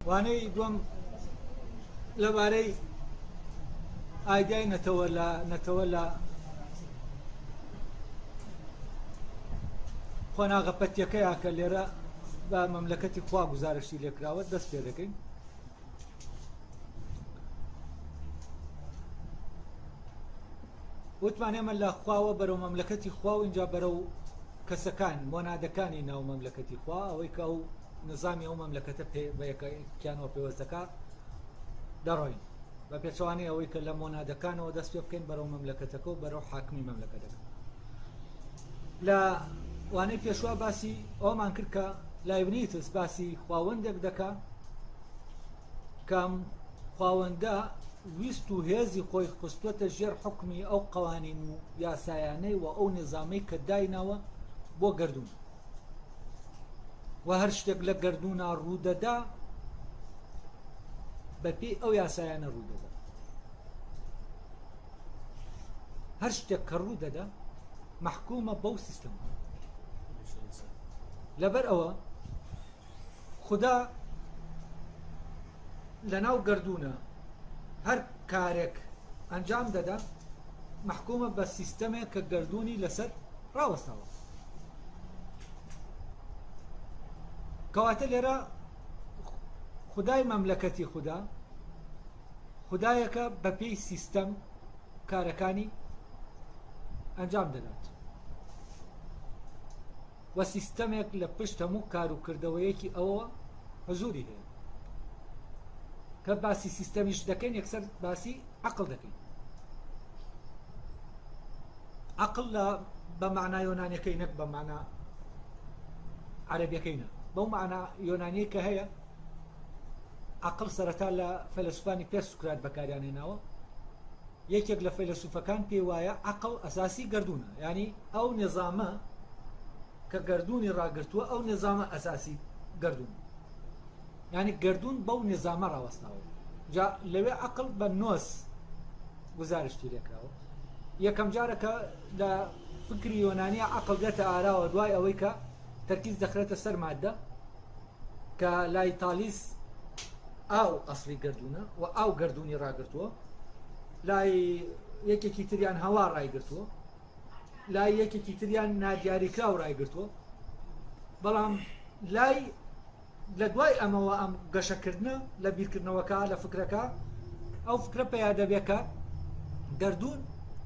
وانەی دووەم لەبارەی ئایدیای نەتەوە لە نەتەوە لە قۆناغە پەتیەکەیە کە لێرە بە مەملەکەتی خوا گوزارشتی لێکراوە دەست پێ دەکەین. وتمان ئێمە لە خواوە بەرەو مەملەکەتی خوا و اینجا بەرەو کەسەکان مۆنادەکانی ناو مەملەکەتی خوا ئەوەی کە ئەو نظامی ئەو مەملەکەتە پێ بە یەکیانەوە پێوەست دەکا دەڕۆین بە پێچەوانەی ئەوەی کە لە مۆنادەکانەوە دەست پێ بکەین بەرەو مەملەکەتەکە و بەرەو حاکمی مەملەکەتەکە. لە وانەی پێشوا باسی ئەومان کرد کە لایبنیتس باسی خواوەندێک دەکا کام خواوەندە ویست و هێزی خۆی خستووەتە ژێر حوکمی ئەو قەوانین و یاسایانەی و ئەو نیزامەی کە دایناوە بۆ گەردوون و هەر شتێک لە گەردوونا ڕوودەدا بەپێی ئەو یاسایانە ڕوودەدا. هەر شتێک کە ڕوودەدا مەحکومە بەو سیستەمە. لەبەر ئەوە خودا لەناو گەردوونە هەر کارێک ئەنجام دەدا مەحکومە بە سیستەمێک کە گەردوونی لەسەر ڕاوەستاوە. کەواتە لێرە خودای مەملەکەتی خودا خودایەکە بەپێی سیستەم کارەکانی ئەنجام دەدات و سیستەمێک لە پشت هەموو کار و کردەوەیەکی ئەوەوە حزوری هەیە. کە باسی سیستەمیش دەکەین یەکسەر باسی عەقڵ دەکەین. عەقڵ لە بە مەعنا یۆنانیەکەی نەک بە مەعنا عەرەبیەکەی نا، بەو مەعنا یۆنانیەی کە هەیە عەقڵ سەرەتا لە فەیلەسوفانی پێش سوکرات بەکاریان هێناوە. یەکێک لە فەیلەسوفەکان پێی وایە عەقڵ ئەساسی گەردوونە، یانی ئەو نیزامە کە گەردوونی ڕاگرتووە ئەو نیزامە ئەساسی گەردوون، یانی گەردوون بەو نیزامە ڕاوەستاوە. جا لەوێ عەقڵ بە نۆس گوزارشتی لێکراوە. یەکەم جارە کە لە فکری یۆنانیە عەقڵ دێتە ئاراوە دوای ئەوەی کە تەرکیز دەخرێتە سەر مادە کە لای تالیس ئاو ئەسڵی گەردوونە و ئاو گەردوونی ڕاگرتووە، لای یەکێکی تریان هەوا ڕایگرتووە، لای یەکێکی تریان نادیاریکراو ڕایگرتووە. بەڵام لای لە دوای ئەمەوە ئەم گەشەکردنە لە بیرکردنەوەکە لە فکرەکە ئەو فکرە پیا دەبێت کە گەردوون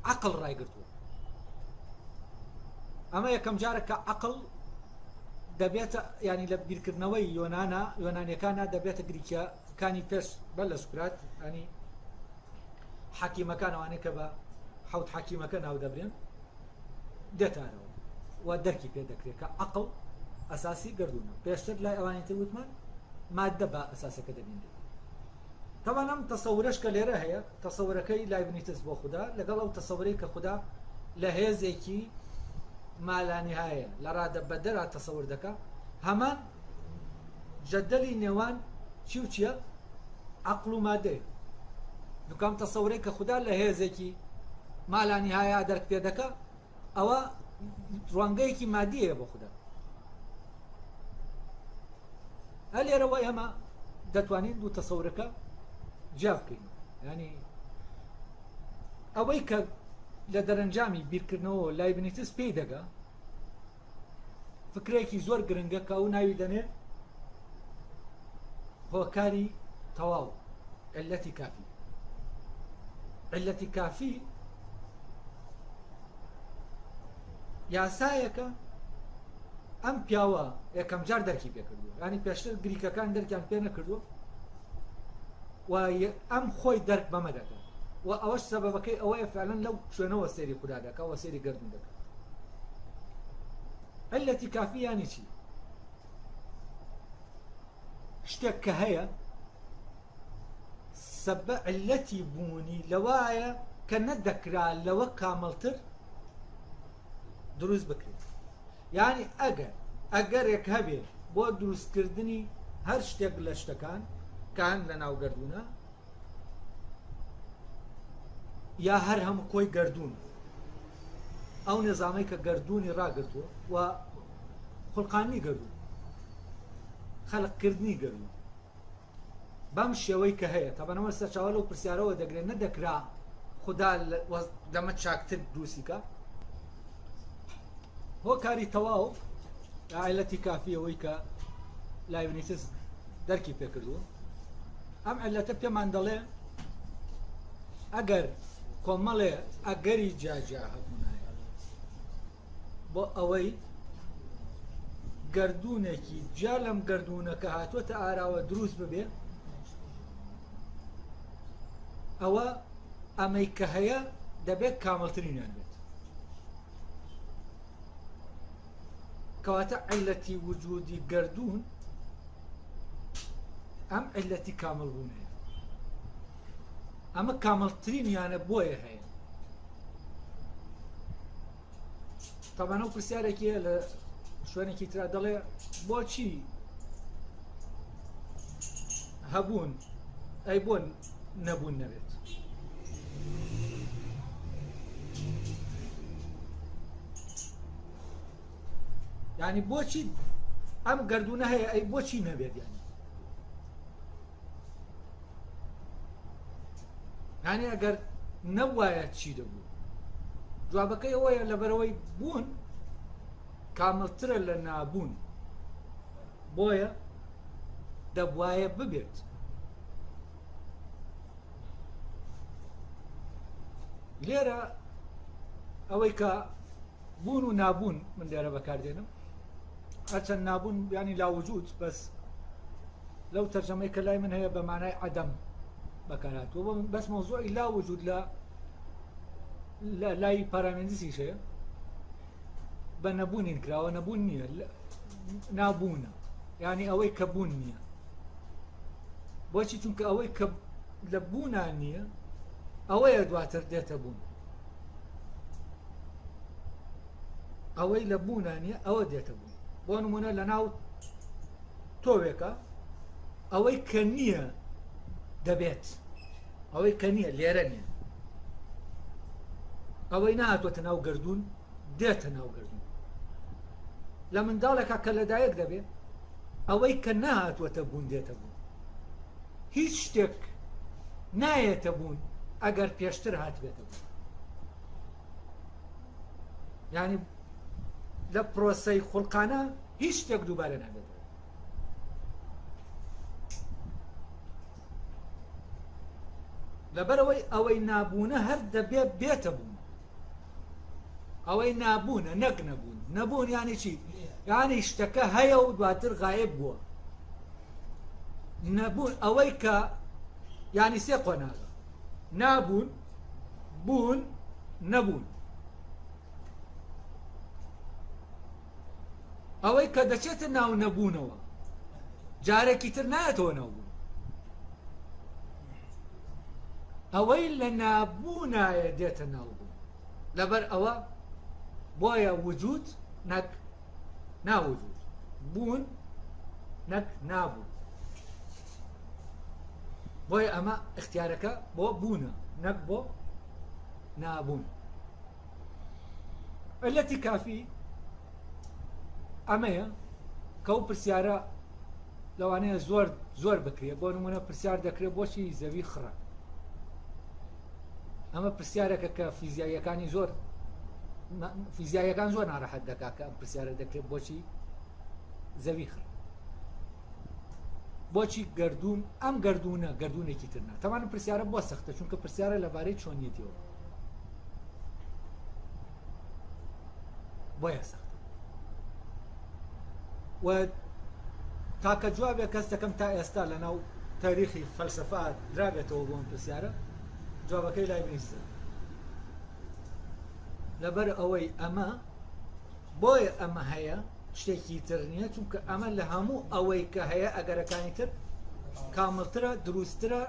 عەقڵ ڕایگرتووە. ئەمە یەکەم جارە کە عەقڵ دەبێتە ینی لە بیرکردنەوەی یۆنانا یۆنانیەکانە دەبێتە گریکیەکانی پێش بەر لە سوکرات، ینی حەکیمەکان ئەوانەی کە بە حەوت حەکیمەکە ناو دەبرێن دێتارەوە و دەرکی پێ دەکرێت کە عەقڵ ئەساسی گەردوونە. پێشتر لای ئەوانی تر وتمان مادە بە ئەساسەکە دەبینرێت. تەبعەن ئەم تەسەورەش کە لێرە هەیە تەسەورەکەی لایبنیتس بۆ خودا لەگەڵ ئەو تەسەورەی کە خودا لە هێزێکی مالانیهایە لە ڕادە بەدەرا تەسەور دەکا هەمان جەدەلی نێوان چی و چییە؟ عەقڵ و مادەیە. دوکەم تەسەورەی کە خودا لە هێزێکی مالانیهایە دەرک پێ دەکا ئەوە ڕوانگەیەکی مادی هەیە بۆ خودا. ئە لێرەوە ئێمە دەتوانین دوو تەسەورەکە جیا بکەین. ینی ئەوەی کە لە دەرەنجامی بیرکردنەوە لایبنیتس پێی دەگا فکرێکی زۆر گرنگە کە ئەو ناوی دەنێ هۆکاری تەواو علەتی کافی. علەتی کافی یاسایەکە ئەم پیاوە یەکەم جار دەرکی پێکردووە، ینی پێشتر گریکەکان دەرکیان پێ نەکردووە و ئەم خۆی دەرک بەمە دەکات و ئەوەش سەبەبەکەی ئەوەیە فعلەن لەو شوێنەوە سەیری خودا دەکا و سەیری گەردوون دەکات. علەتی کافی یانی چی؟ شتێک کە هەیە سەبە علەتی بوونی لەوایە کە نەدەکرا لەوە کامڵتر دروست بکرێت. یانی ئەگەر ئەگەرێک هەبێ بۆ دروستکردنی هەر شتێک لە شتەکان کە هەن لە ناو گەردوونە یا هەر هەموو کۆی گەردوون، ئەو نظامەی کە گەردوونی ڕاگرتووە و خوڵقاندنی گەردوون، خەلقکردنی گەردوون. بەم شێوەی کە هەیە، تەبعەن ئەمە سەرچاوە لەو پرسیارەوە دەگرێت، نەدەکرا خودا لەمە چاکتر دروستی کا؟ هۆکاری تەواو یا عیلەتی کافی ئەوەی کە لایبنیتس دەرکی پێکردووە ئەم عیلەتە پێمان دەڵێ ئەگەر کۆمەڵێ ئەگەری جیاجیا هەبوونایە بۆ ئەوەی گەردوونێکی جیا لەم گەردوونە کە هاتووەتە ئاراوە دروست ببێ ئەوە ئەمەی کە هەیە دەبێت کامڵترینیان بێت کەواتە عیلەتی وجودی گەردوون ئەم عیلەتی کامڵ بوونەیە ئەمە کامڵترینیانە بۆیە هەیە تەبعەن ئەو پرسیارێکی هەیە لە شوێنێکی ترا دەڵێ بۆچی هەبوون ئەی بۆ نەبوون نەبێت یعنی بۆچی ئەم گردونە هەیە ئەی بۆچی نەبێت یعنی یانی ئەگەر نەبوایە چی دەبوو؟ جوابەکەی ئەوەیە لەبەرەوەی بوون کامڵترە لە نابوون بۆیە دەبوایە ببێت. لێرە ئەوەی کە بوون و نابوون من لێرە بەکاردێنم هەرچەند نابوون ینی لاوجود بەس لەو تەرجەمەی کە لای من هەیە بە مانای عەدەم بەکارهاتووە بۆ بەس مەوزوعی لا وجود لە لە لای پارامێندسیش هەیە بە نەبوونین کراوە نەبوون نییە نابوونە یعنی ئەوەی کە بوون نییە بۆچی چونکە ئەوەی کە لە بوونان نییە ئەوەیە دواتر دێتە بوون ئەوەی لە بوونا نییە ئەوە دێتە بوون بۆ نمونە لە ناو تۆوێکە ئەوەی کە نییە دەبێت ئەوەی کە نییە لێرە نییە ئەوەی نهاتوەتە ناو گردون دێتە ناو گردون لە منداڵێکا کە لەدایک دەبێت ئەوەی کە نهاتوەتە بوون دێتە بوون هیچ شتێک نایەتە بوون ئەگەر پێشتر هاتبێتە بوون یعنی لە پرۆسەی خوڵقانە هیچ شتێک دووبارە نابێتەوە. لەبەرئەوەی ئەوەی نابوونە هەر دەبێ بێتە بوون. ئەوەی نابوونە نەک نەبوون. نەبوون یانی چی؟ یانی شتەکە هەیە و دواتر غایب بووە. نەبوون ئەوەی کە یانی سێ قۆناغە. نابوون، بوون، نەبوون. ئەوەی کە دەچێتە ناو نەبوونەوە جارێکی تر نایەتەوە ناو بوون. ئەوەی لە نابوونایە دێتە ناو بوون. لەبەر ئەوە بۆیە وجود نەک ناوجود، بوون نەک نابوون. بۆیە ئەمە ئیختیارەکە بۆ بوونە نەک بۆ نابوون. عیلەتی کافی ئەمەیە کە ئەو پرسیارە لەوانەیە زۆر زۆر بکرێت بۆ نمونە پرسیار دەکرێت بۆچی زەوی خڕە ئەمە پرسیارێکە کە فیزیاییەکانی زۆر فیزیاییەکان زۆر ناڕەحەت دەکات کە ئەم پرسیارە دەکرێت بۆچی زەوی خڕ بۆچی گردون ئەم گردونە گردونێکی تر نا تەمان پرسیارە بۆ سەختە چونکە پرسیارە لەبارەی چۆنیەتیەوە بۆیە سەختە و تاکە جوابێک کەس دەکەم تا ئێستا لە ناو تاریخی فەلسەفە درابێتەوە بۆ ئەم پرسیارە جوابەکەی لای بنیسە لەبەر ئەوەی ئەمە بۆیە ئەمە هەیە شتێکی تر نییە چونکە ئەمە لە هەموو ئەوەی کە هەیە ئەگەرەکانی تر کامڵترە دروستترە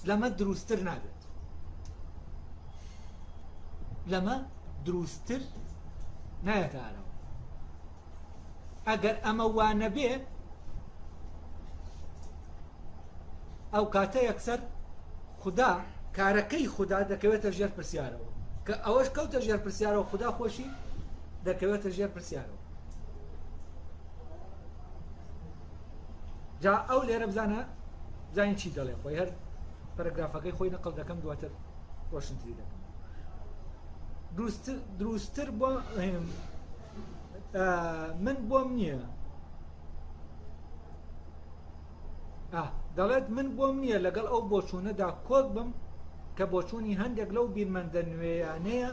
لەمە دروستتر نابێت لەمە دروستتر نایەتە ئاراوە ئەگەر ئەمە وا نەبێ ئەو کاتە یەکسەر خودا کارەکەی خودا دەکەوێتە ژێر پرسیارەوە کە ئەوەش کەوتە ژێر پرسیارەوە خودا خۆشی دەکەوێتە ژێر پرسیارەوە جا ئەو لێرە بزانە. بزانین چی دەڵێ خۆی هەر پەرەگرافەکەی خۆی نەقل دەکەم دواتر ڕۆشنتری دەکەم دروستتر بۆ من بۆم نییە دەڵێت من بۆم نییە لەگەڵ ئەو بۆچوونەدا کۆک بم کە بۆچوونی هەندێک لەو بیرمەندە نوێیانەیە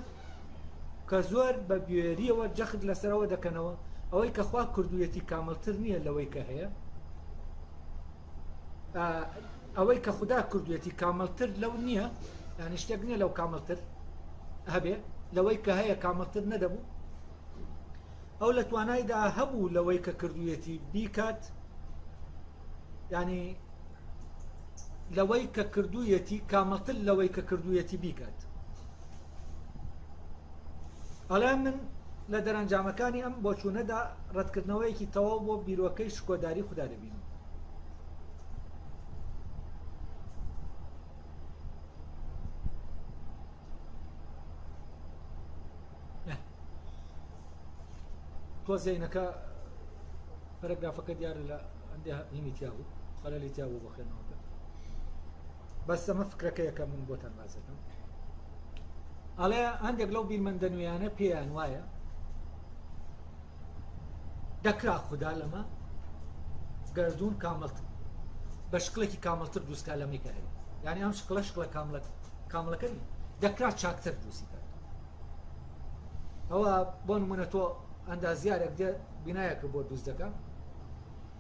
کە زۆر بە بوێریەوە جەخت لەسەرەوە دەکەنەوە ئەوەی کە خوا کردوویەتی کامڵتر نییە لەوەی کە هەیە ئەوەی کە خودا کردوێتی کامڵتر لەو نییە یعنی شتێک نییە لەو کامڵتر هەبێ لەوەی کە هەیە کامڵتر نەدەبوو ئەو لە توانایدا هەبوو لەوەی کە کردوویەتی بیکات ینی لەوەی کە کردوویەتی کامڵتر لەوەی کە کردوویەتی بیکات ئەڵێ من لە دەرەنجامەکانی ئەم بۆچوونەدا ڕەتکردنەوەیەکی تەواو بۆ بیرۆکەی شکۆداری خودا دەبینم. تۆ زەینەکە پەرەگرافەکە دیارە لە هەندێ هینی تیا بوو خەلەلی تیا بوو بۆ خوێندنەوەکە بەس ئەمە فکرەکەیە کە من بۆتان باس دەکەم ئەڵێ هەندێک لەو بیرمەندە نوێیانە پێیان وایە دەکرا خودا لەمە گردون کامڵتر بە شکڵێکی کامڵتر دروستکا لەمەی کە هەیە یعنی ئەم شکڵە شکڵە کامڵە کامڵەکە نیە دەکرا چاکتر دروستی کات ئەوە بۆ نمونە تۆ ئەندازیارێک دێ بینایەکە بۆ دروست دەکە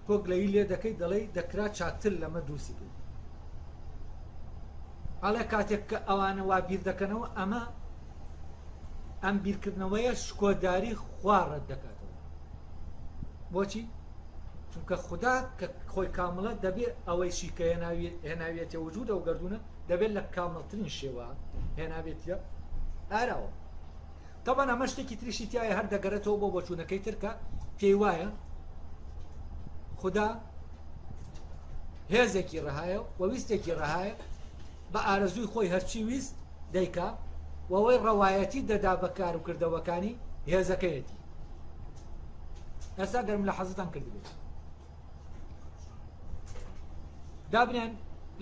تۆ گلەیی لێ دەکەی دەڵێی دەکرا چاکتر لەمە دروستی بکەی. ئەڵێ کاتێک کە ئەوانە وا بیر دەکەنەوە ئەمە ئەم بیرکردنەوەیە شکۆداری خوا ڕەت دەکاتەوە. بۆچی؟ چونکە خودا کە خۆی کامڵە دەبێ ئەوەیشی کە هێناویەتە وجودە و گەردوونە دەبێت لە کامڵترین شێوە هێنابێتە ئاراوە. تەبعەن ئەمە شتێکی تریشی تایە هەر دەگەرێتەوە بۆ بۆچوونەکەی تر کە پێی وایە خودا هێزێکی ڕەهایە و ویستێکی ڕەهایە بە ئارەزووی خۆی هەرچی ویست دەیکا وەوەی ڕەوایەتی دەدا بە کار و کردەوەکانی هێزەکەیەتی ئێستا گەرم لە حەزتان کردبێت دابنێن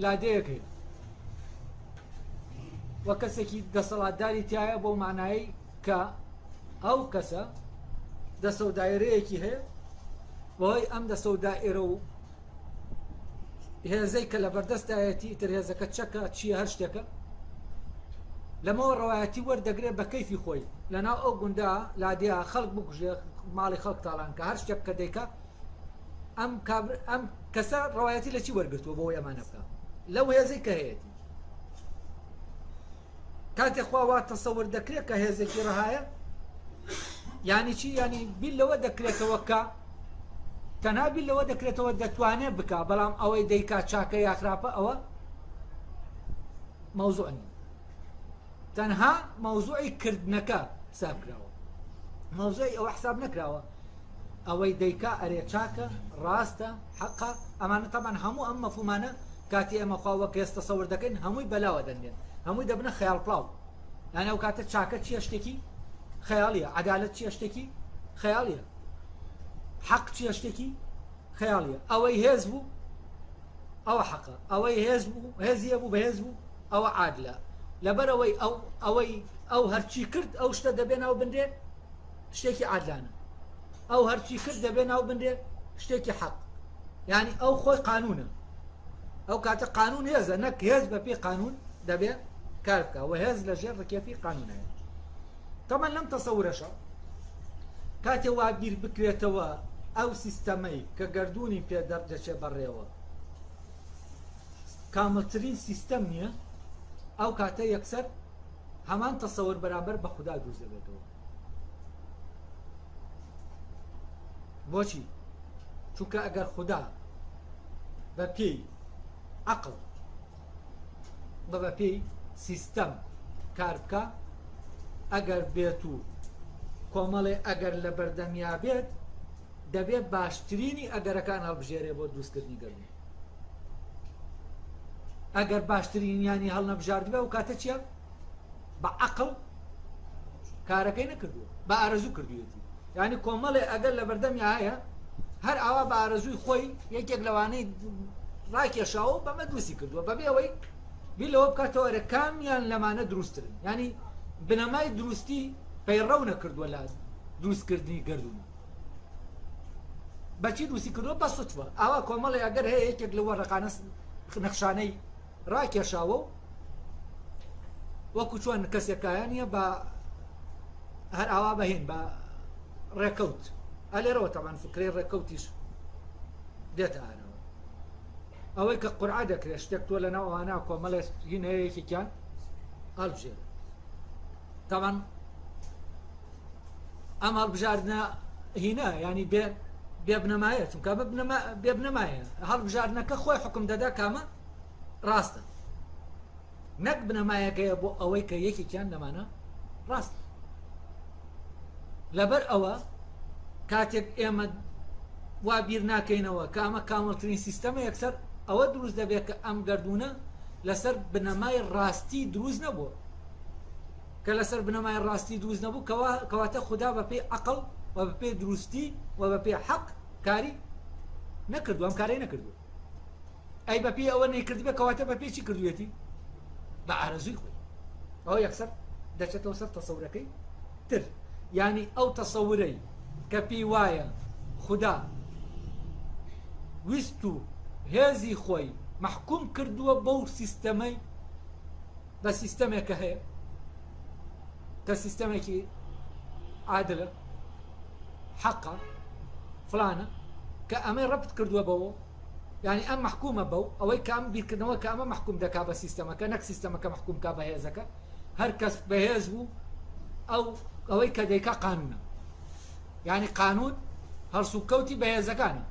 لادێیەک هەیە و کەسێکی دەسەڵاتداری تایە بۆ مانایی کە ئەو کەسە دەسە و دایرەیەکی هەیە بەهۆی ئەم دەسە و دائرە و هێزەی کە لە بەردەستایەتی تر هێزەکە چەکە چییە هەر شتێکە لەمەوە ڕەوایەتی وەردەگرێت بە کەیفی خۆی لەناو ئەو گوندا لادێ خەڵک بکوژێ ماڵی خەڵک تاڵان کە هەر شتێک کە دەیکا ئەم کابر ئەم کەسە ڕەوایەتی لە چی وەرگرتووە بۆ ئەوەی ئەمانە بکا لەو هێزەی کە هەیەتی کاتێ خوا وا تەسەور دەکرێت کە هێزێکی ڕەهایە یانی چی یانی بیر لەوە دەکرێتەوە کە تەنها بیر لەوە دەکرێتەوە دەتوانێت بکا بەڵام ئەوەی دەیکا چاکە یا خراپە ئەوە مەوزوع نییە تەنها مەوزوعی کردنەکە حساب کراوە مەوزوعی ئەوە حساب نەکراوە ئەوەی دەیکا ئەرێ چاکە ڕاستە حەقە ئەمانە تەبعەن هەموو ئەم مەفهومانە کاتی ئێمە خوا وەک هێز تەسەور دەکەین هەمووی بەلاوە دەنرێن هەمووی دەبنە خەیاڵپڵاو یانی ئەو کاتە چاکە چییە شتێکی خەیاڵیە عەدالەت چییە شتێکی خەیاڵیە حەق چییە شتێکی خەیاڵیە ئەوەی هێز بوو ئەوە حەقە ئەوەی هێز بوو هێزی هەبوو بەهێز بوو ئەوە عادلە لەبەرەوەی ئەو ئەوەی ئەو هەرچی کرد ئەو شتە دەبێ ناو بنرێ شتێکی عادلانە ئەو هەرچی کرد دەبێ ناو بنرێ شتێکی حەق یعنی ئەو خۆی قانونە ئەو کاتە قانون هێزە نەک هێز بە پێی قانون دەبێ کار بکە و هێز لە ژێر ڕکێفی قانونەیە تەمان لەم تەسەورەشە کاتێ وا بیر بکرێتەوە ئەو سیستەمەی کە گەردوونی پێ دەردەچێ بەڕێوە کاملترین سیستەم نییە ئەو کاتە یەکسەر هەمان تەسەور بەرامبەر بە خودا دروست دەبێتەوە بۆچی؟ چونکە ئەگەر خودا بە پێی عەقڵ بە بە پێی سیستەم کار بکە ئەگەر بێت و کۆمەڵێ ئەگەر لە بەردەمیا بێت دەبێت باشترینی ئەگەرەکان هەڵبژێرێ بۆ دروستکردنی گەردوون ئەگەر باشترینیانی هەڵنەبژاردبێ و کاتە چییە؟ بە عەقڵ کارەکەی نەکردووە بە ئارەزوو کردوویەتی یعنی کۆمەڵێ ئەگەر لە بەردەمیا هەیە هەر ئاوا بە ئارەزووی خۆی یەکێک لەوانەی. ڕاکێشاوە و بەمە دروستی کردووە بەبێ ئەوەی بیر لەوە بکاتەوە ئەرێ کامیان لەمانە دروستترن یانی بنەمای دروستی پەیڕەو نەکردووە لە دروستکردنی گەردوون بەچی دروستی کردووە بە سوتفە ئاوا کۆمەڵی ئەگەر هەیە یەکێک لە وەڕەقانە نەخشانەی ڕاکێشاوە و وەکو چۆن کەسێکایانە بە هەر ئاوا بەهین بە ڕێکەوت ئەلێرەوە تەمان فکرەی ڕێکەوتیش دێتە ئارەوە ئەوەی کە قورعە دەکرێت شتێک تۆ لەناو ئەوانە کۆمەڵێ هین هەیە یەکێکیان هەڵبژێرە تەمان ئەم هەڵبژاردنە هینە ینی بێ بێ بنەمایە چونکە بە بنەما بێ بنەمایە هەڵبژاردنەکە خۆی حکم دەدا کامە ڕاستە نەک بنەمایەکەیە بۆ ئەوەی کە یەکێکیان لەمانە ڕاستە. لەبەر ئەوە کاتێک ئێمە وا بیر ناکەینەوە کە ئەمە کامڵترین سیستەمە یەکسەر ئەوە دروست دەبێت کە ئەم گەردوونە لەسەر بنەمای ڕاستی دروست نەبووە کە لەسەر بنەمای ڕاستی دروست نەبوو کەواتە خودا بەپێی عقل و بەپێی دروستی و بەپێی حەق کاری نەکردو ئەم کارەی نەکردو ئەی بە پێی ئەوە نەیکردبێ کەواتە بە پێی چی کردوێتی بە ئارەزووی خۆی ئەوە یەکسەر دەچێتەوە سەر تەسەورەکەی تر یعنی ئەو تەسەورەی کە پێی وایە خودا ویست و هێزی خۆی محکوم کردووە بەو سیستەمەی بە سیستەمێکە هەیە کە سیستەمێکی عادلە حەقە فلانە کە ئەمەی ڕەبت کردووە بەوە یانی ئەم مەحکومە بەو ئەوەی کە ئەم بیرکردنەوە کە ئەمە مەحکوم دەکا بە سیستەمەکە نەک سیستەمەکە مەحکوم کا بە هێزەکە هەر کەس بەهێز بوو ئەو ئەوەی کە دەیکا قانونە یعنی قانون هەڵسوکەوتی بەهێزەکانە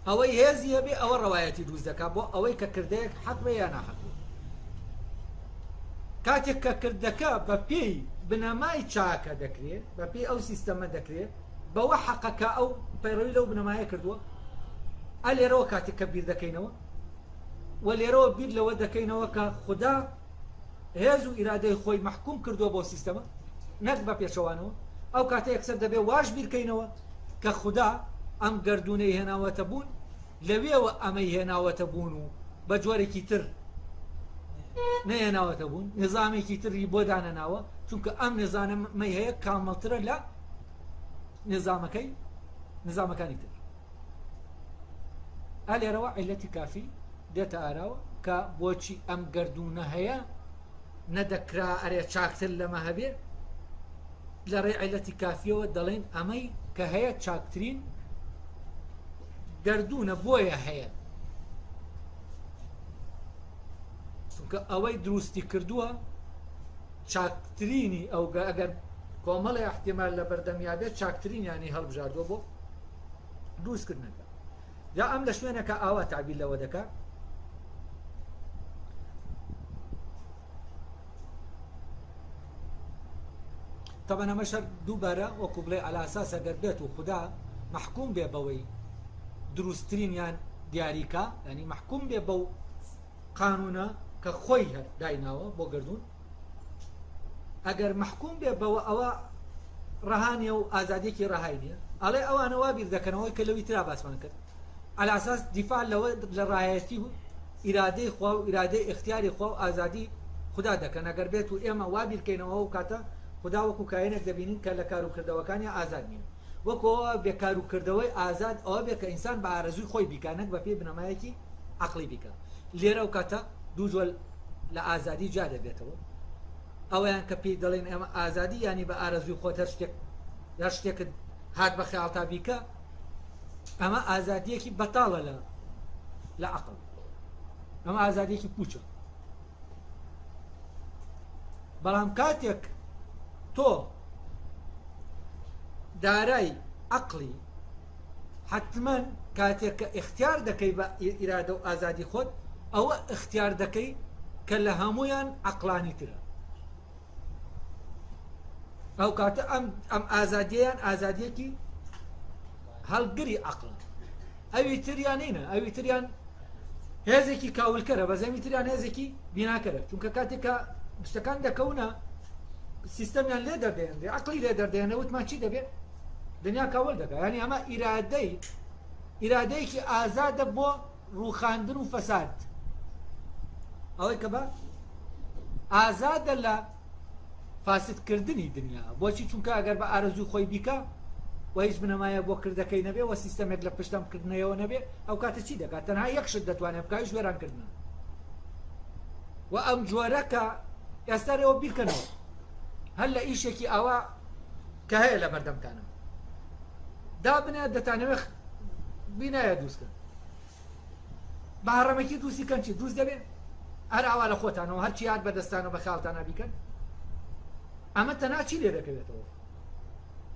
ئەوەی هێزی هەبێ ئەوە ڕەوایەتی دروست دەکا بۆ ئەوەی کە کردەیەک حەق بێ یا ناحەق بێ کاتێک کە کردەکە بە پێی بنەمای چاکە دەکرێ بە پێی ئەو سیستەمە دەکرێ بەوە حەقە کە ئەو پەیڕەوی لەو بنەمایە کردووە؟ ئا لێرەوە کاتێک کە بیر دەکەینەوە و لێرەوە بیر لەوە دەکەینەوە کە خودا هێز و ئیرادەی خۆی مەحکوم کردووە بۆ سیستەمە نەک بە پێچەوانەوە ئەو کاتە یەکسەر دەبێ واش بیرکەینەوە کە خودا ئەم گەردوونەی هێناوەتە بوون لەوێوە ئەمەی هێناوەتە بوون و بە جۆرێکی تر نەهێناوەتە بوون نظامێکی تری بۆ دانەناوە چونکە ئەم نظامەی هەیە کامڵترە لە نظامەکەی نظامەکانی تر ئا لێرەوە عیلەتی کافی دێتە ئاراوە کە بۆچی ئەم گردونە هەیە نەدەکرا ئەرێ چاکتر لەمە هەبێ لە ڕێ عیلەتی کافیەوە دەڵێن ئەمەی کە هەیە چاکترین گردونە بۆیە هەیە چونکە ئەوەی دروستی کردووە چاکترینی ئەو ئەگەر کۆمەڵێ ئیحتیمال لە بەردەمیا بێت چاکترینیانی هەڵبژاردووە بۆ دروستکردنەکە جا ئەم لە شوێنەکە ئاوا تعبیر لەوە دەکا طبعا ئەمەش هەر دووبارە وەکو بڵێ ئەلاساس ئەگەر بێت و خودا محکوم بێ بەوەی دروستترینیان دیاریکا ینی محکوم بێ بەو قانونە کە خۆی هەر دایناوە بۆ گەردوون ئەگەر مەحکوم بێ بەوە ئەوە ڕەها نیە و ئازادیەکی ڕەهای نیە ئەڵێ ئەوانە وا بیر دەکەنەوەی کە لەوی ترا باسمان کرد ئەلاساس دیفاع لەوە لە ڕایەتی و ئیرادەی خوا و ئیرادەی ئیختیاری خوا و ئازادی خودا دەکەن ئەگەر بێت و ئێمە وا بیرکەینەوە ئەو کاتە خودا وەکو کائینێک دەبینین کە لە کار و کردەوەکانی ئازاد نییە وەکو ئەوە بێ کار و کردەوەی ئازاد ئەوە بێ کە ئینسان بە ئارەزووی خۆی بیکا نەک بەپێی بنەمایەکی عەقڵی بیکا لێرە ئەو کاتە دوو جۆر لە ئازادی جیا دەبێتەوە ئەوەیان کە پێی دەڵێن ئێمە ئازادی ینی بە ئارەزوی خۆت هەر شتێک هەر شتێکت هات بە خەیاڵتا بیکە ئەمە ئازادیەکی بەتاڵە لە لە عقل ئەمە ئازادیەکی پوچە بەڵام کاتێک تۆ دارای عقلی حەتمەن کاتێک کە ئیختیار دەکەی بە ئیرادە و ئازادی خۆت ئەوە ئیختیار دەکەی کە لە هەموویان عەقڵانی ترە ئەو کاتە ئەم ئەم ئازادییان ئازادیەکی هەڵگری عەقڵە ئەوی تریان نینە ئەوی تریان هێزێکی کاولکەرە بە زەمی تریان هێزێکی بیناکەرە چونکە کاتێک کە شتەکان دەکەونە سیستەمیان لێ دەردێنرێ عقلی لێ دەردێنە وتمان چی دەبێت دنیا کاول دەکا یانی ئەمە ئیرادەی. ئیرادەیەکی ئازادە بۆ ڕووخاندن و فەساد. ئەوەی کە بە ئازادە لە فاسدکردنی دنیا. بۆچی؟ چونکە ئەگەر بە ئارەزووی خۆی بیکا و هیچ بنەمایەک بۆ کردەکەی نەبێ و سیستەمێک لە پشت ئەم کردنەیەوە نەبێ، ئەو کاتە چی دەکات؟ تەنها یەک شت دەتوانێت بکا، ئەویش وێرانکردنە. و ئەم جۆرە کە ئێستا لێوە بیرکەنەوە هەر لە ئیشێکی ئاوا کە هەیە لە بەردەمتانە دابنێ دەتانەوێت بینایە دروستکەن بە هەڕەمەکی دروستی کەن چی دروست دەبێ هەر ئاوا لە خۆتانەوە هەرچی هات بەدەستانەوە بە خاڵتانە بیکەن ئەمە تەنها چی لێ دەکەوێتەوە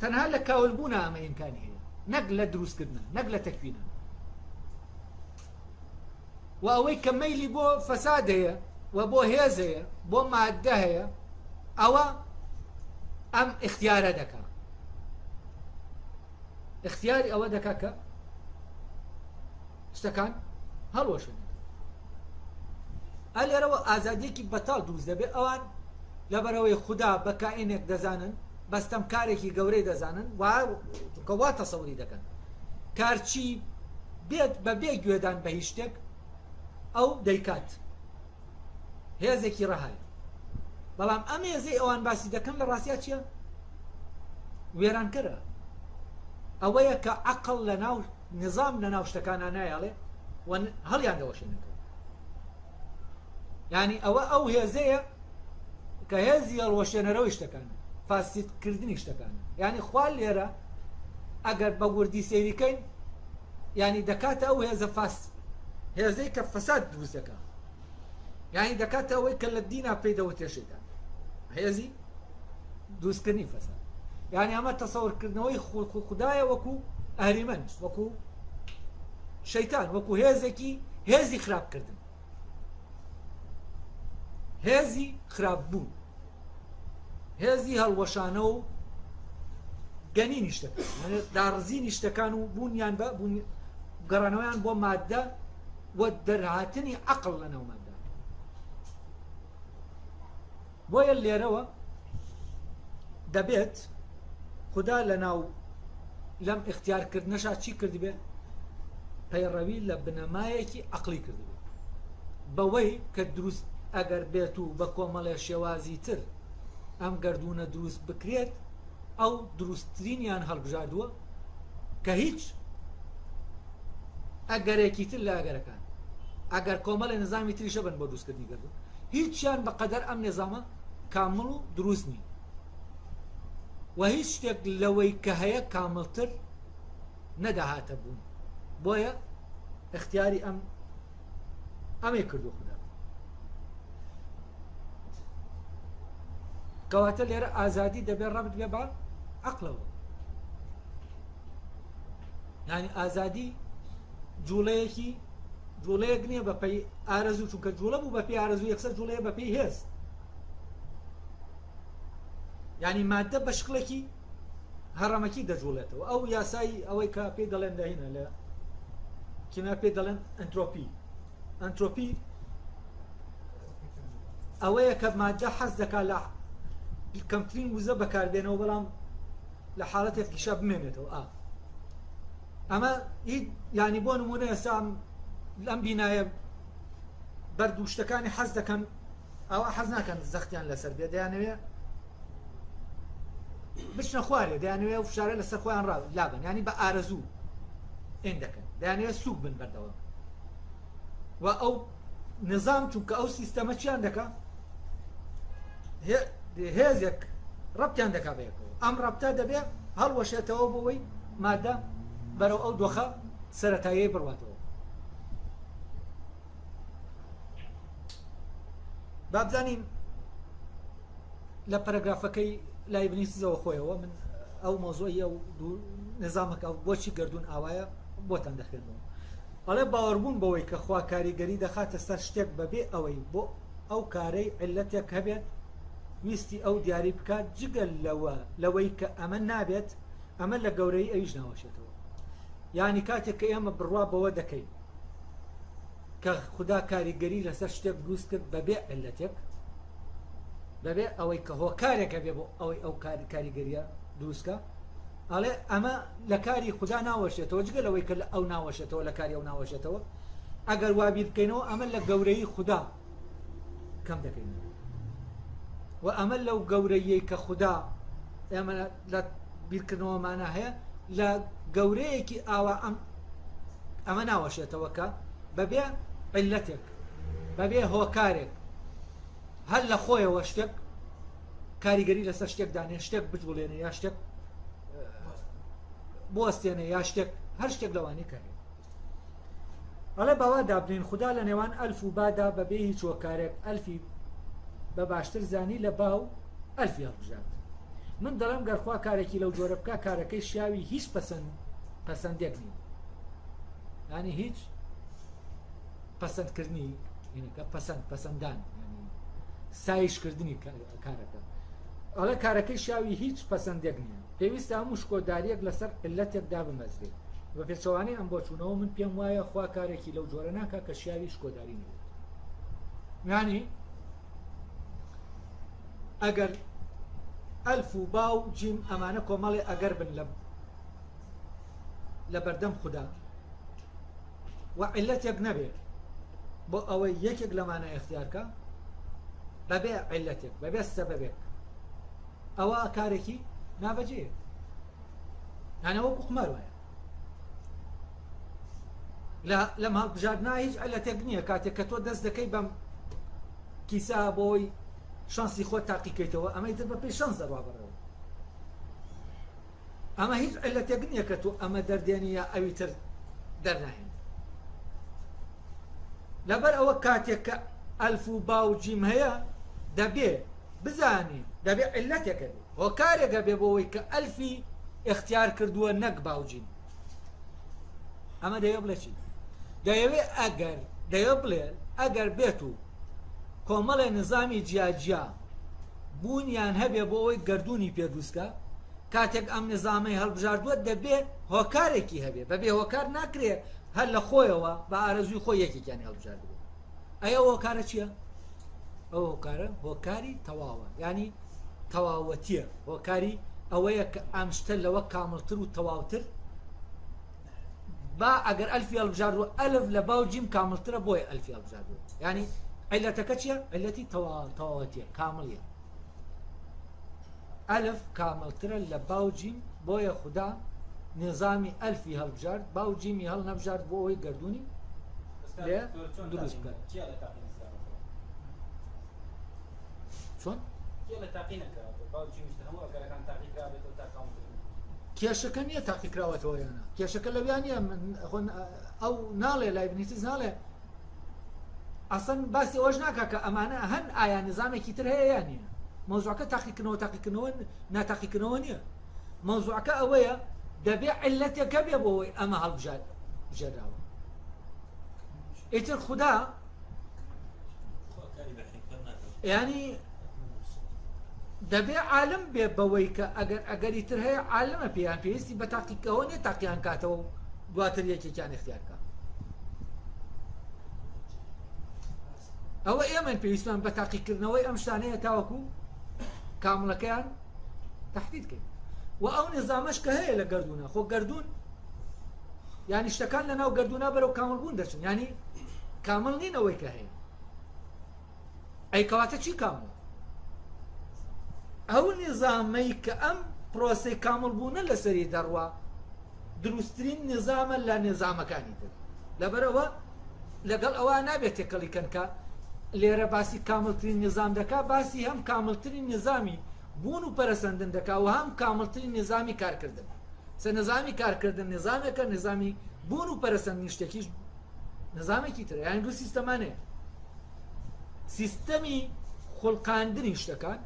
تەنها لە کاولبوونە ئەمە ئیمکانی هەیە نەک لە دروستکردنە نەک لە تەکوینە و ئەوەی کە مەیلی بۆ فەساد هەیە و بۆ هێز هەیە بۆ مادە هەیە ئەوە ئەم اختیارە دەکا اختیاری ئەوە دەکا کە شتەکان هەڵوەشێنێت ئە لێرەوە ئازادیەکی بەتاڵ دروست دەبێت ئەوان لەبەرەوەی خودا بە کائینێک دەزانن بەستەم کارێکی گەورەی دەزانن چونکە وا تەسەوری دەکەن کارچی بێت بە بێ گوێدان بە هیچ شتێک ئەو دەیکات هێزێکی ڕەهایە بەڵام ئەم هێزەی ئەوان باسی دەکەن لە ڕاستیا چییە وێرانکەرە ئەوەیە کە عەقڵ لە ناو نظام لە ناو شتەکانە نایەڵێ و هەڵیان دەوەشێنێتەوە یعنی ئەوە ئەو هێزەیە کە هێزی هەڵوەشێنەرەوەی شتەکانە فاسدکردنی شتەکانە یعنی خوا لێرە ئەگەر بە وردی سەیریکەین یعنی دەکاتە ئەو هێزە فاس هێزەی کە فەساد دروست دەکات یعنی دەکاتە ئەوەی کە لە دینا پێی دەوترێ شەیتان هێزی دروستکردنی فەساد یعنی ئەمە تەسەورکردنەوەی خودایە وەکو ئەهریمەن وەکو شەیتان وەکو هێزێکی هێزی خراپکردن هێزی خراپ بوون هێزی هەڵوەشانە و گەنینی شتەکان داڕزینی شتەکان و بوونیان بە بوون گەڕانەوەیان بۆ مادە و دەرهاتنی عقل لە ناو مادە بۆیە لێرەوە دەبێت خودا لە ناو لەم ئیختیارکردنەشا چی کردبێ؟ پەیڕەوی لە بنەمایەکی عەقڵی کردبێ بەوەی کە دروست ئەگەر بێت و بە کۆمەڵێ شێوازی تر ئەم گەردوونە دروست بکرێت ئەو دروستترینیان هەڵبژاردووە کە هیچ ئەگەرێکی تر لە ئەگەرەکان ئەگەر کۆمەڵێ نظامی تریشە بن بۆ دروستکردنی گەردوون هیچیان بە قەدەر ئەم نظامە کامڵ و دروست نین و هیچ شتێک لەوەی کە هەیە کامڵتر نەدەهاتە بوون بۆیە اختیاری ئەم ئەمەی کردو خودا کەواتە لێرە ئازادی دەبێت ڕەبت بێ بە عقلەوە یعنی ئازادی جوڵەیەکی جوڵەیەک نییە بە پێی ئارەزوو چونکە جوڵە بوو بە پێی ئارەزوو یەکسەر جوڵەیە بە پێی هێز یعنی مادە بە شکڵێکی هەڕەمەکی دەجوڵێتەوە ئەو یاسایی ئەوەی کە پێی دەڵێن لە هینە لە کیمیا پێی دەڵێن ئەنترۆپی ئەنترۆپی ئەوەیە کە مادە حەز دەکات لە کەمترین وزە بەکاربێنەوە بەڵام لە حاڵەتێکیشا بمێنێتەوە ئا ئەمە ینی بۆ نمونە ئێستا لەم بینایە بەرد و شتەکانی حەز دەکەن ئەوە حەز ناکەن زەختیان لەسەر بێ دەیانەوێ بچنە خوارێ دەیانەوێ و فشارە لەسەر خۆیان ڕا لابن ینی بە ئارەزوو ئێن دەکەن دەیانەوێ سوک بن بەردەوام و ئەو نظام چونکە ئەو سیستەمە چیان دەکا هێزێک ڕەبتیان دەکا بەیەکەوە ئەم ڕەبتە دەبێ هەڵوەشێتەوە بۆەوەی مادە بەرەو ئەو دۆخە سەتایی بڕاتەوە بابزانین لە پەرەگرافەکەی لایبنیسزەوە خۆیەوە من ئەو مۆزۆی ئەو نظامەکە بۆچی گردون ئاوایە بۆتان دەخێنەوە ئەڵێ باوەڕبوون بەوەی کە خوا کاریگەری دەخاتە سەر شتێک بەبێ ئەوەی بۆ ئەو کارەی عیللەتێک هەبێت ویستی ئەو دیاری بکات جگە لەوە لەوەی کە ئەمە نابێت ئەمە لە گەورەیی ئەویش ناوەشێتەوە یانی کاتێک کە ئێمە بڕوا بەوە دەکەین کە خودا کاریگەری لەسەر شتێک دروست کرد بەبێ عیللەتێک بەبێ ئەوەی کە هۆکارێک هەبێ بۆ ئەوەی ئەو کاریگەریە دروستکە. ئەڵێ ئەمە لە کاری خودا ناوەشێتەوە جگە لەوەی کە لە ئەو ناوەشێتەوە لە کاری ئەو ناوەشێتەوە ئەگەر وا بیر بکەینەوە ئەمە لە گەورەی خودا کەم دەکەینەوە و ئەمە لەو گەورەیەی کە خودا ئێمە لە بیرکردنەوەمانە هەیە لە گەورەیەکی ئاوا ئەم ئەمە ناوەشێتەوە کە بەبێ عیلەتێک بەبێ هۆکارێک هەر لە خۆیەوە شتێک کاریگەری لەسەر شتێک دانێ شتێک بجوڵێنێ یا شتێک بوەستێنێ یا شتێک هەر شتێک لەوانەی کە هەیە ئەڵێ باوا دابنین خودا لە نێوان ئەلف و بادا بەبێ هیچ هۆکارێک ئەلفی بە باشتر زانی لە با و ئەلفی هەڵبژارد من دەڵێم گەر خوا کارێکی لەو جۆرە بکا کارەکەی شیاوی هیچ پەسەند پەسەندێک نییە ینی هیچ پەسەندکردنی هینەکە پەسەند پەسەندان سایشکردنی کارەکە ئەڵێ کارەکەی شیاوی هیچ پەسەندێک نییە پێویستە هەموو شکۆداریەک لەسەر علەتێک دابمەزرێت بە پێچەوانەی ئەم بۆچوونەوە من پێم وایە خوا کارێکی لەو جۆرە ناکا کە شیاوی شکۆداری نەبێت یانی ئەگەر ئەلف و با و جیم ئەمانە کۆمەڵێ ئەگەر بن لە لە بەردەم خودا و عیلەتێک نەبێ بۆ ئەوەی یەکێک لەمانە اختیارکە بەبێ عیلەتێک بەبێ سەبەبێک ئەوە کارێکی نابەجێ یانە وەکو قومار وایە لە لەم هەڵبژاردنا هیچ عیلەتێک نییە کاتێک کە تۆ دەست دەکەی بەم کیسە بۆی شانسی خۆت تاقیکەیتەوە ئەمەی تر بە پێی شانس دەڕوا بەڕێوە ئەمە هیچ عیلەتێک نییە کە تۆ ئەمە دەردێنی یا ئەوی تر دەرناهێنی لەبەر ئەوە کاتێک کە ئەلف و با و جیم هەیە دەبێ بزانێ دەبێ عیلەتێک هەبێ هۆکارێک هەبێ بۆ ئەوەی کە ئەلفی ئیختیار کردووە نەک با و جیم ئەمە دەیەوێ بڵێ چی دەیەوێ ئەگەر دەیەوێ بڵێ ئەگەر بێت و کۆمەڵێ نظامی جیاجیا بوونیان هەبێ بۆ ئەوەی گردردونی پێ دروستکە کاتێک ئەم نظامەی هەڵبژاردووە دەبێ هۆکارێکی هەبێ بەبێ هۆکار ناکرێ هەر لە خۆیەوە بە ئارەزووی خۆی یەکێکیان هەڵبژاردبێ ئەی ئەو هۆکارە چییە؟ ئەو هۆکارە هۆکاری تەواوە ینی تەواوەتیە هۆکاری ئەوەیە کە ئەم شتە لەوە کامڵتر و تەواوتر با ئەگەر ئەلفی هەڵبژاردووە ئەلف لە باو جیم کامڵترە بۆیە ئەلفی هەڵبژاردووە ینی عیلەتەکە چییە عیلەتی تەواوەتیە کامڵیە ئەلف کامڵترە لە باو جیم بۆیە خودا نیزامی ئەلفی هەڵبژارد باو جیمی هەڵنەبژارد بۆ ئەوەی گەردوونی لێ دروست بکات. چۆن؟ کێشەکە نییە تاقیکراوەتەوە یانە کێشەکە لەویا نییە ئەو ناڵێ لایبنیتز ناڵێ ئەسەن باسی ئەوەش ناکا کە ئەمانە هەن ئایا نظامێکی تر هەیە یان نییە مەوزوعەکە تاقیکردنەوە تاقیکردنەوە ناتاقیکردنەوە نییە مەوزوعەکە ئەوەیە دەبێ عیلەتێک هەبێ بۆ ئەوەی ئەمە هەڵبژێراوە ئیتر خودا ینی دەبێ عالم بێ بەوەی کە ئەگەر ئەگەری تر هەیە عالمە پێیان پێویستی بە تاقیکەوە نیە تاقییان کاتەوە و دواتر یەکێکیان اختیار کە ئەوە ئێمەن پێویستمان بە تاقیکردنەوەی ئەم شتانەیە تاوەکو کامڵەکەیان تهدید کەین و ئەو نظامەش کە هەیە لە گردونە خۆ گردون ینی شتەکان لە ناو گردونە بەرەو کامڵ بوون دەچن ینی کامل نین ئەوەی کە هەیە ئەی کەواتە چی کامڵ؟ ئەو نیزامەی کە ئەم پرۆسەی کامڵ بوونە لەسەری دەڕوا دروستترین نیزامە لە نیزامەکانی تر لەبەرئەوە لەگەڵ ئەوە نابێت تێکەڵی کەن کە لێرە باسی کامڵترین نیزام دەکا باسی هەم کامڵترین نیزامی بوون و پەرەسەندن دەکا و هەم کامڵترین نیزامی کارکردن سە نظامی کارکردن نظامێکە نظامی بوون و پەرەسەندنی شتێکیش نظامێکی ترە یان دوو سیستەمانەیە سیستەمی خوڵقاندنی شتەکان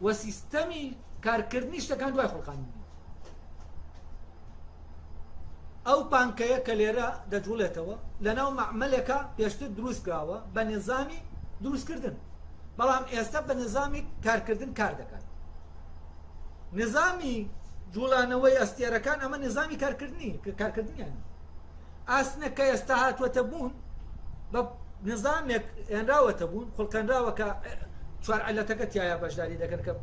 و سیستەمی کارکردنی شتەکان دوای خوڵقاندنی ئەو پانکەیە کە لێرە دەجوڵێتەوە لەناو مەعمەلێکە پێشتر دروست کراوە بە نظامی دروستکردن بەڵام ئێستا بە نظامی کارکردن کار دەکات نظامی جوڵانەوەی ئەستێرەکان ئەمە نظامی کارکردنی کارکردنیان ئاسنێک کە ئێستا هاتووەتە بوون بە نظامێک هێنراوەتە بوون خوڵقێنراوە کە چوار عیلەتەکە تیایا بەشداری دەکەن کە.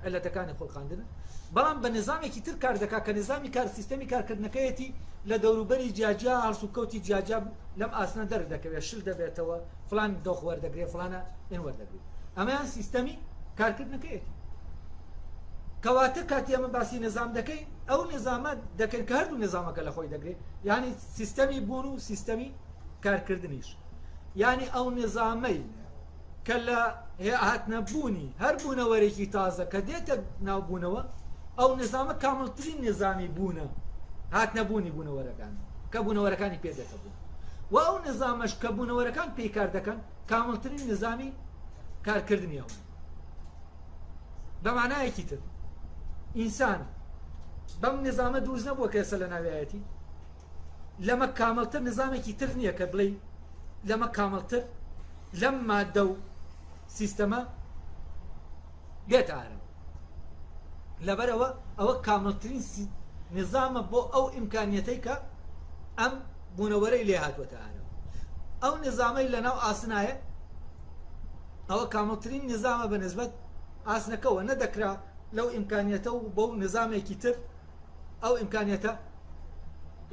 علەتەکانی خوڵقاندنن، بەڵام بە نیزامێکی تر کار دەکات کە نیزامی کار سیستەمی کارکردنەکەیەتی لە دەوروبەری جیاجیا هەڵسوکەوتی جیاجیا لەم ئاسنە دەردەکەوێت، شل دەبێتەوە، فلان دۆخ وەردەگرێت، فلانە ئین وەردەگرێت. ئەمەیان سیستەمی کارکردنەکەیەتی. کەواتە کاتی ئەمە باسی نیزام دەکەین، ئەو نیزامە دەکەین کە هەردوو نیزامەکە لە خۆی دەگرێت، یعنی سیستەمی بوون و سیستەمی کارکردنیش. یعنی ئەو نیزامەی کە لە هاتنە بوونی هەر بوونەوەرێکی تازە کە دێتە ناو بوونەوە، ئەو نیزامە کامڵترین نیزامی بوونە، هاتنە بوونی بوونەوەرەکان کە بوونەوەرەکانی پێ دێتە بوون، و ئەو نیزامەش کە بوونەوەرەکان پێی کار دەکەن کامڵترین نیزامی کارکردنی ئەوان. بە مانایەکی تر ئینسان بەم نیزامە دروست نەبووە کە ئێستا لە ناویایەتی، لەمە کامڵتر نظامێکی تر نییە کە بڵێی لەمە کامڵتر لەم مادە و سیستەمە بێتە ئارەوە. لەبەرەوە ئەوە کامڵترین نظامە بۆ ئەو ئیمکانیەتەی کە ئەم بوونەوەرەی لێ هاتووەتە ئارەوە. ئەو نظامەی لەناو ئاسنایە ئەوە کامڵترین نظامە بە نسبەت ئاسنەکەوە، نەدەکرا لەو ئیمکانیەتە و بەو نظامێکی تر ئەو ئیمکانیەتە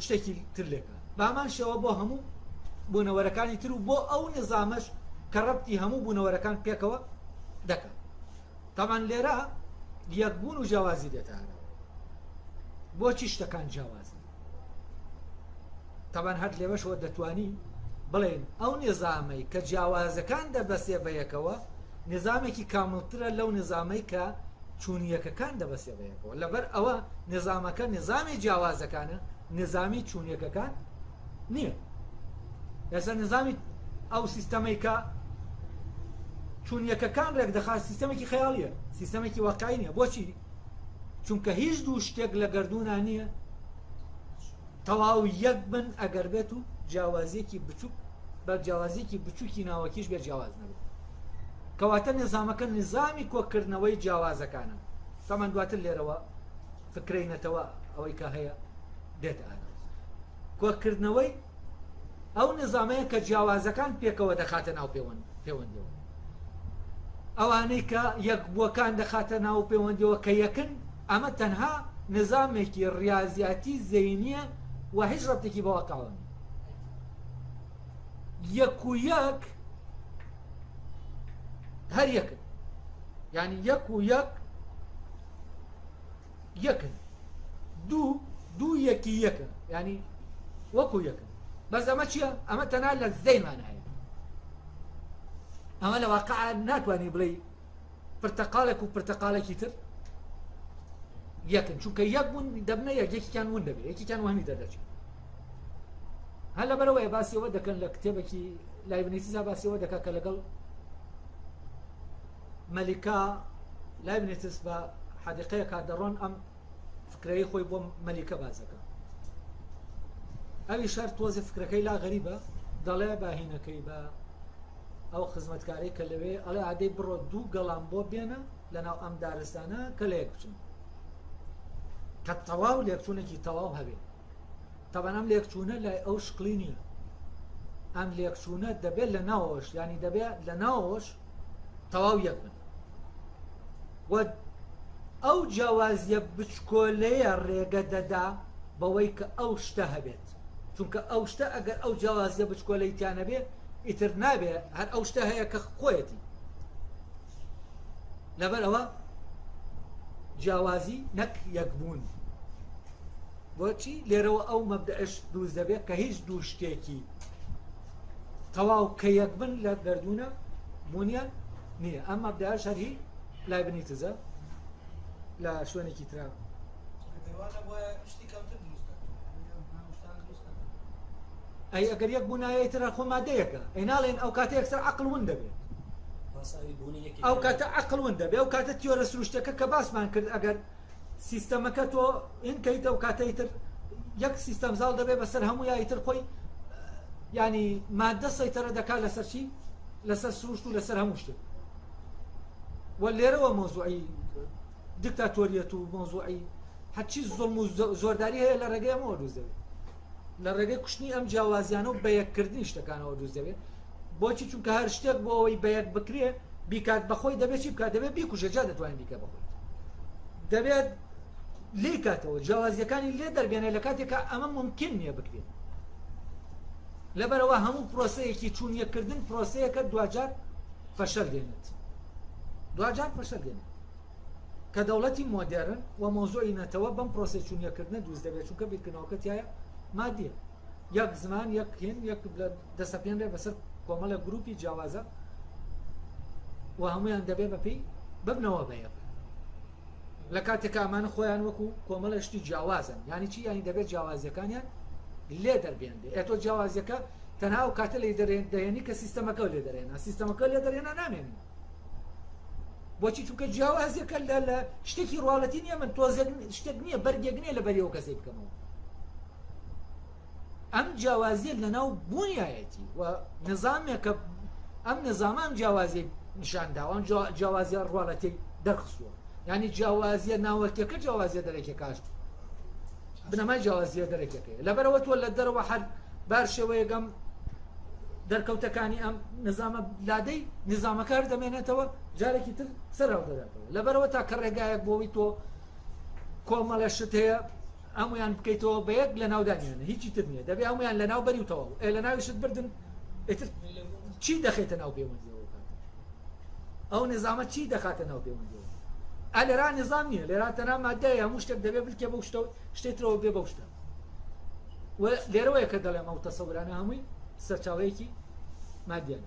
شتێکی تر لێکا. بە هەمان شێوە بۆ هەموو بوونەوەرەکانی تر و بۆ ئەو نظامەش کە ڕەبتی هەموو بوونەوەرەکان پێکەوە دەکات. تاوان لێرە یەکبوون و جیاوازی دێتە ئاراوە. بۆچی شتەکان جیاوازن؟ تاوان هەر لێوەشەوە دەتوانی بڵێن ئەو نظامەی کە جیاوازەکان دەبەسێ بە یەکەوە نظامێکی کامڵترە لەو نظامەی کە چوونیەکەکان دەبەسێ بە یەکەوە. لەبەر ئەوە نظامەکە نظامی جیاوازەکانە، نظامی چوونیەکەکان نییە. ئێستا نظامی ئەو سیستەمەی کە چوونیەکەکان ڕێکدەخات سیستەمێکی خەیاڵیە، سیستەمێکی واقعی نییە. بۆچی؟ چونکە هیچ دوو شتێک لە گەردوونا نییە تەواو یەک بن ئەگەر بێت و جیاوازیەکی بچووک بە جیاوازیەکی بچووکی ناوەکیش بێ جیاواز نەبێت. کەواتە نظامەکە نظامی کۆکردنەوەی جیاوازەکانە. تەمان دواتر لێرەوە فکرەی نەتەوە ئەوەی کە هەیە دێت ئارا. کۆکردنەوەی ئەو نظامەیە کە جیاوازەکان پێکەوە دەخاتە ناو پەیوەندیەوە، ئەوانەی کە یەکبووەکان دەخاتە ناو پەیوەندیەوە کە یەکن. ئەمە تەنها نظامێکی ڕاضیاتی زەینیە و هیچ ڕەبتێکی بە واقعەوە نییە. یەک و یەک هەر یەکن، یعنی یەک و یەک یەکن، دوو دوو یەکی یەکە، یعنی وەکو یەکن. بەس ئەمە چییە؟ ئەمە تەنها لە زەینمان هەیە. ئەمە لە واقع ناتوانانی بڵێ پرتەقالێک و پرتەقالێکی تر یەکن، چونکە یەک بوون دەبنە یەک، یەکیان ون دەبێت، یەکیان وەهمی دەردەچێت. هەر لەبەرەوەی باسیەوە دەکەن لە کتێبێکی لایبنیتزا باسیەوە دەکات کە لەگەڵ مەلیکا لایبنیتس بە حەدیقەیەکا دەڕۆن، ئەم فکرەی خۆی بۆ مەلیکە باس دەکات. ئەوی شەر تۆزی فکرەکەی لا غەریبە، دەڵێ باهینەکەی بە ئەو خزمەتکارەی کە لەوێ ئەڵێ ئادەی بڕۆ دوو گەڵام بۆ بێنە لەناو ئەم دارستانە کە لە یەک بچن، کە تەواو لێکچوونێکی تەواو هەبێ. تەبعەن ئەم لێکچوونە لای ئەو شکلی نییە، ئەم لێکچوونە دەبێت لە ناوەوەش، ینی دەبێت لە ناوەوەش تەواو یەک بن. و ئەو جیاوازیە بچکۆلەیە ڕێگە دەدا بەوەی کە ئەو شتە هەبێت، چونکە ئەو شتە ئەگەر ئەو جیاوازیە بچکۆلەی تیا نەبێ ئیتر نابێ، هەر ئەو شتە هەیە کە خۆیەتی. لەبەر ئەوە جیاوازی نەک یەکبوون. بۆچی لێرەوە ئەو مەبدەئش دروست دەبێت کە هیچ دوو شتێکی تەواو کە یەک بن لە گەردوونە بوونیان نییە. ئەم مەبدەئش هەر هی لایبنیتزە لە شوێنێکی ترا. ئەی ئەگەر یەک بوونایە تر خۆ مادەیەکە، ئەی ناڵێن ئەو کاتە یەکسەر عەقڵ ون دەبێت. ئەو کاتە عەقڵ ون دەبێت، ئەو کاتە تیۆرە سروشتەکە کە باسمان کرد ئەگەر سیستەمەکە تۆ ئینکەیتە و کاتەی تر یەک سیستەم زاڵ دەبێت بەسەر هەموو یای تر خۆی، ینی مادە سەیتەرە دەکات لەسەر چی؟ لەسەر سروشت و لەسەر هەموو شتێک. و لێرەوە مۆزوعی دیکتاتۆریەت و مۆزوعی هەرچی زوڵم و زۆرداری هەیە لە ڕێگەی ئەمەوە دروست دەبێت، لە ڕێگەی کوشتنی ئەم جیاوازیانە و بەیەککردنی شتەکانەوە دروست دەبێت. بۆچی؟ چونکە هەر شتێک بۆ ئەوەی بەیەک بکرێ بیکات بەخۆی دەبێت چی بکات؟ دەبێت بیکوژێ، جا دەتوانێت بیکە بەخۆی. دەبێت لێی کاتەوە، جیاوازییەکانی لێ دەربێنێت لە کاتێکا ئەمە مومکین نییە بکرێت. لەبەرئەوە هەموو پرۆسەیەکی چوونیەککردن پرۆسەیەکە دواجار فەشەل دێنێت. دواجار فەشەل دێنێت. کە دەوڵەتی مۆدێرن و مەوزوعی نەتەوە بەم پرۆسەی چوونیەکردنە دروست دەبێت چونکە بیرکردنەوەکە تیایە مادیە. یەک زمان یەک هێن یەک دەسەپێنرێ بەسەر کۆمەڵێک گروپی جیاوازە و هەمویان دەبێ بەپێی ببنەوە بە یەک لە کاتێکا ئەمانە خۆیان وەکو کۆمەڵێ شتی جیاوازن یانی چی یانی دەبێت جیاوازیەکانیان لێ دەربێنرێ ئێ تۆ جیاوازیەکە تەنها ئەو کاتە لێ دەهێنی کە سیستەمەکە لێ دەرێنا سیستەمەکە لێ دەرێنا نامێنی بۆچی چونکە جیاوازیەکە لە لە شتێکی ڕواڵەتی نییە من تۆزێک شتێک نییە بەرگێک نییە لە بەریەوە کەسێک بکەمەوە ئەم جیاوازیە لەناو بوونیایەتی و نظامێکە ئەم نظامە ئەم جیاوازی نیشانداوە ئەم جیاوازیە ڕواڵەتی دەرخستووە یعنی جیاوازیە ناوەکیەکە جیاوازیە دەرەکیەکەش بنەمای جیاوازیە دەرەکیەکەی لەبەرەوە تۆ لە دەرەوە هەر بار شێوەیەگەم دەرکەوتەکانی ئەم نظامە لادەی نظامەکە هەر دەمێنێتەوە جارێکی تر سەر هەڵدەداتەوە لەبەرەوە تا کە ڕێگایەک بۆەوەی تۆ کۆمەڵە شت هەیە هەموویان بکەیتەوە بە یەک لە ناودانیانە هیچی تر نییە دەبێ هەموویان لە ناو بەری و تەواو ئێ لە ناویشت بردن ئیتر چی دەخێتە ناو پەیوەندیەوە ئەو نظامە چی دەخاتە ناو پەیوەندیەوە ئە لێرا نظام نییە لێرا تەنها مادەیە هەموو شتێک دەبێ بلکێ بەو شتە شتێ ترەوە بێ بەو شتە و لێرەوەیە کە دەڵێم ئەو تەسەورانە هەمووی سەرچاوەیەکی مادیان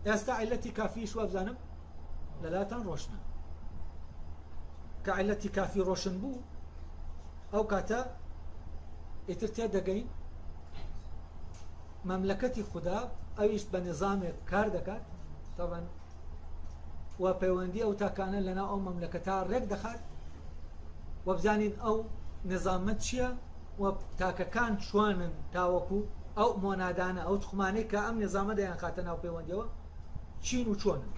ئێستا عیلەتی کافیش وابزانم لەلاتان ڕۆشنە کە عیلەتی کافی ڕۆشن بوو ئەو کاتە ئیتر تێدەگەین مەملەکەتی خودا ئەویش بە نظامێک کار دەکات تەبەن و پەیوەندی ئەو تاکانە لەناو ئەو مەملەکەتا ڕێک دەخات و بزانین ئەو نظامە چییە و تاکەکان چۆنن تاوەکو ئەو مۆنادانە ئەو تخمانەی کە ئەم نظامە دەیان خاتە ناو پەیوەندیەوە چین و چۆنن.